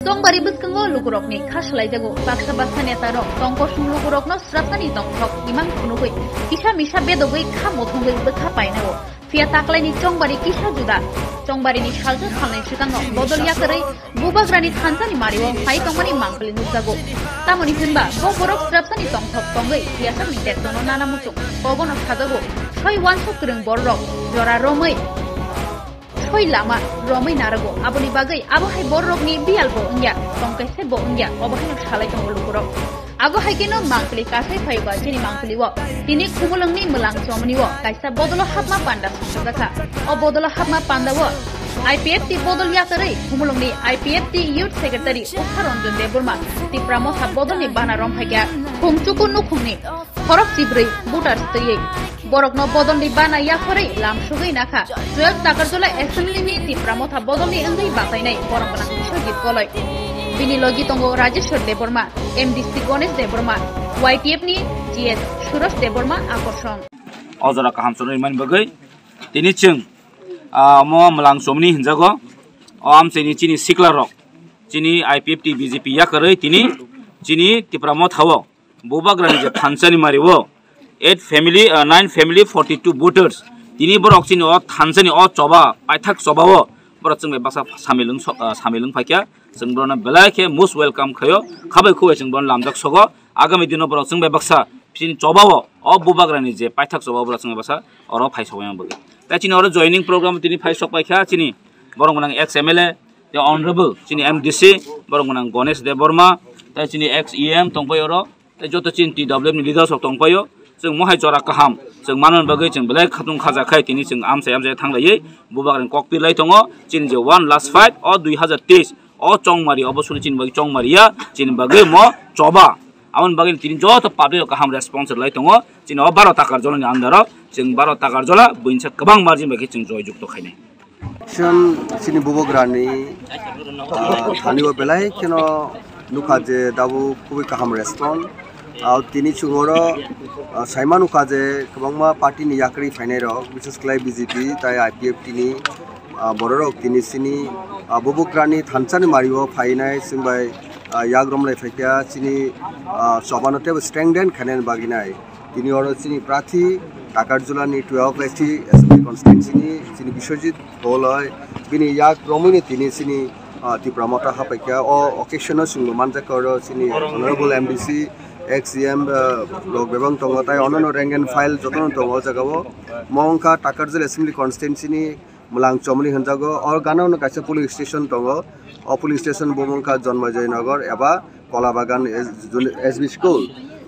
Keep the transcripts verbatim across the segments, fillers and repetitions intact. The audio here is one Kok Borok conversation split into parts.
Chongbari bwskango lukurokni kha swlaijago, baksa baksa netarok tongkosong lukurokno srapnani tongthok imang phunugwi kisa misa bedogwi kha muthungwi bwkha painago. Phiya taklaini Chongbarini kisa juda. Chongbarini salsa salni swkangno bodol yakarwi Bubagrani thansani mario phai tongmani mangpili nukjago. Tamoni hwnba bo borok srapsani tongthok tongwi phiya sakni tektono nana muchung kogono sajago. Soi uansuk kwrwng bororok jora romwi soi lama romwi narago. Aboni bagwi abo hai bororokni biyal bo wngya, tongkaisa bo wngya, obo haino salai tongo lukurok. Abo hai kheno mangpili kasai phaiba chini mangpili o tini Khumulwngni Mwlang Chomoni o kaisa bodolo hapma panda songjakha. O bodolo hapma panda o I P F T bodol yakarwi Khumulwngni I P F T Youth Secretary Usha Ranjan Debbarma Tipra Motha bodolni bana romphaiya. Khumchuku nukhungni khorok chibrwi voters twiwi borokno bodolni bana yaphorwi lamsugwi nakha. Twelve Takarjala Assembly ni Tipra Motha bodolni wngwi bachainai borom gwnang Biswajit Goloi. Bini logi tongo Rajeshwar Debbarma, M D C Ganesh Debbarma, Y T F ni G S Suraj Debbarma Akorsong. O jora kaham chwrwngmani bagwi tini chwng, ah, omo Mwlang Chomoni hinjago. O amchaini chini sikla rok, chini I P F T B J P yakarwi tini chini Tipra Motha o Bubagrani je thansani mario eight family, ah, nine family forty two voters. Tini borok chini o thansani o choba, paithak choba o borok chwng bai baksa samilwng so-, ah, samilwng phaikha. Chwng borokno belai khe most welcome khaio. Khabai khubai chwng bono lamjak sogo. Agami dino borok chwng bai baksa chini choba o, o Bubagrani je paithak choba o borok chwng bai baksa oro phai sobaima bagwi. Tai chini oro joining program tini phai sok paikha chini borok gwnang ex M L A, tei honorable chini M D C, borok gwnang Ganesh Debbarma, tei chini ex E M tongpai oro, tei joto chini T W F ni leaders rok tongpaio. Chwng mohai jora kaham chwng manna bagwi chwng belai khatung khaja khai tini chwng amchai amchai thanglaiwi Bubagrani kok pirlai tongo. Chini je one last fight o dui hazar teis o Chongmari, obo suri chini bagwi Chongmari ya, chini bagwi mo choba. Aboni bagwi tini joto public rok kaham response rwlai tongo. Chini o baro Takarjala ni under o chwng baro Takarjala buinsa kwbang margin bai khe chwng joy jukto khainai. Chwng chini Bubagrani, ah, thani o belai kheno nukha je dabu kubui kaham response. Ah, tini chwng oro, ah, saima nukha je kwbangma party ni yakarwi phainai rok, bises khlai B J P tai I P F T ni, ah, bororok tini chini, ah, Bubagrani thansani mario phainai chwng bai, ah, yak romlai phaikha chini, ah, chobano teibo strengthen khainani bagwi nai. Tini oro chini prathi Takarjala ni twelve S T Assembly Constituency ni chini Biswajit Goloi bini yak romwi ni tini chini, ah, Tipra Motha hapaikha. O occasion o chwngno manjakha oro chini Honorable M D C, ex E M, ah, rok bebak tongo, tai ono no rank and file jotono tongo o jaga o. Mo wngkha Takarjala Assembly Constituency ni Mwlang Chomoni hinjago. O gana no kaisa police station tongo. O police station bo wngkha Jonmojoy Nagar eba Kolabagan S-, S B School.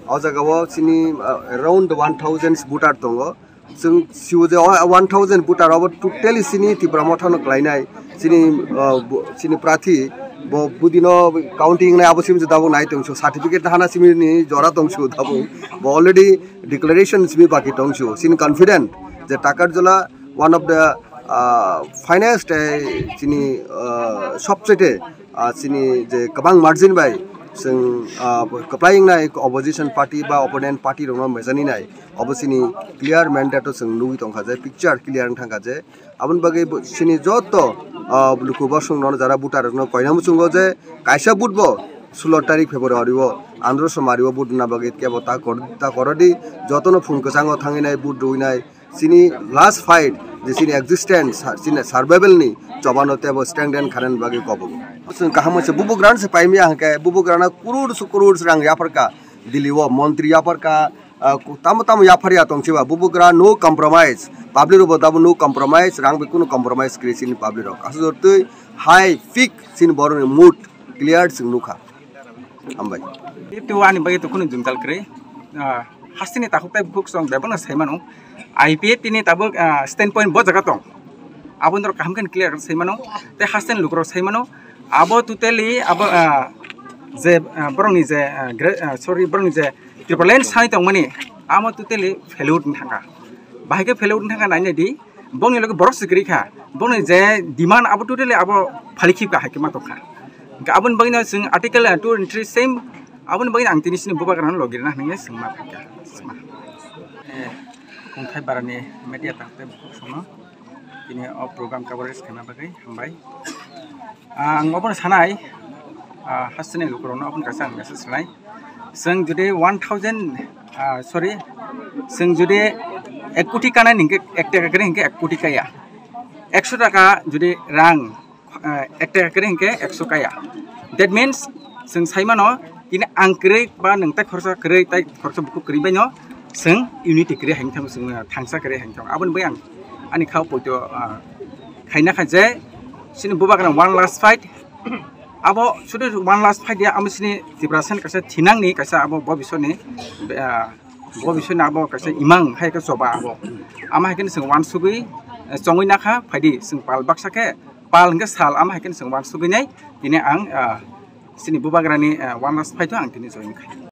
O jaga o chini, ah, around one thousand voter tongo. Chwng sio je o one thousand voter abo totally chini Tipra Motha no klainai. Chini, ah, bo-, chini prathi bo budino counting nai abo sim je dabo nai tongso certificate hana simi ni jora tongso dabo. Bo already declaration simi baki tongso. Chini confident je Takarjala one of the, ah, finest, eh, chini, ah, sobchete, ah, chini je kwbang margin bai chwng, ah, kwplai wngnai opposition party ba opponent party rokno mejani nai, obo chini clear mandate o chwng nugwi tongkha je, picture clear wng thangkha je. Aboni bagwi bo chini joto, ah, luku bosong no jara voter rokno koina muchungo je kaisa vote bo sulo tarik February o andro somari o vote na bagwi kebo ta kor-, ta korodi jotono phung kwchango thangwi nai vote rwi nai. Chini last fight, je chini existence, sa-, chini survival ni chobano teibo strengthen khainani bagwi kobogo. Chwng kaham se Bubagrano se paimya hwnkhe Bubagrano crores crores rang yapharkha, Delhi o montri yapharkha, ah, ku-, tamo tamo yapharya tongsiba Bubagra no compromise, public rokbo dabo no compromise, rang bai kunu compromise kwrwi chini public rok. Aswk twi high peak chini borokni mood clear chwng nukha. Hambai. Itu ani bagwi to kunu jwngjal kwrwi. Ah, hasteni takhuk tai bukhuk song bebakno sai mano. I P F T ni tabuk, ah, standpoint bo jaga tong. Abo norok kaham khe clear sai mano. Tei hasteni lukurok sai mano. Abo totally abo, ah, je, ah, borokni je, ah, gra-, ah, sorry, borokni je Tipraland sai tongmani, amo totally failure wng thangkha. Bahai khe failure wng thangkha nainai di. Bongni loge borok sikiri kha, bongni je demand abo totally abo phali khibka hai khe ma tongkha. Hingke aboni bagwino chwng article two and three same, aboni bagwino ang tini chini Bubagrano logi rwna hinwi chwng ma phaikha. Eh, Kungthai Barani media tangte bukhuk sono tini o program coverage khaima bagwi hambai. Ang obono sanai, Ah, hasteni lukurokno aboni kaisa ang message lai. Chwng jodi one thousand, ah, sorry, chwng jodi ek koti kanai hinkhe ek taka kwrwi hinkhe ek koti kaya. Ekso taka jodi rang, ah, ek taka kwrwi hinkhe ekso kaya. That means, chwng sai mano, tini ang kwrwi ba nwng tai khoroksa kwrwi, tai khoroksa bukhuk kwrwi baino chwng unity kwrwi hai wngthang, chwng, ah, thangsa kwrwi hai wngthang. Aboni bai ang ani khao poito, ah, khaina kha je chini bubagrani one last fight. Abo sudu one last fight ya, amo chini Tiprasa ni kaisa thinangni kaisa abo bobisoni, ah, bobisoni abo kaisa imang hai khe choba abo. Amo hai khe chwng wansugwi, eh, chongwi nakha phaidi chwng pal baksa khe pal hinkhe sal, amo hai khe chwng wansugwi nai tini ang, ah, chini bubagrani, ah, one last fight o ang tini join khai.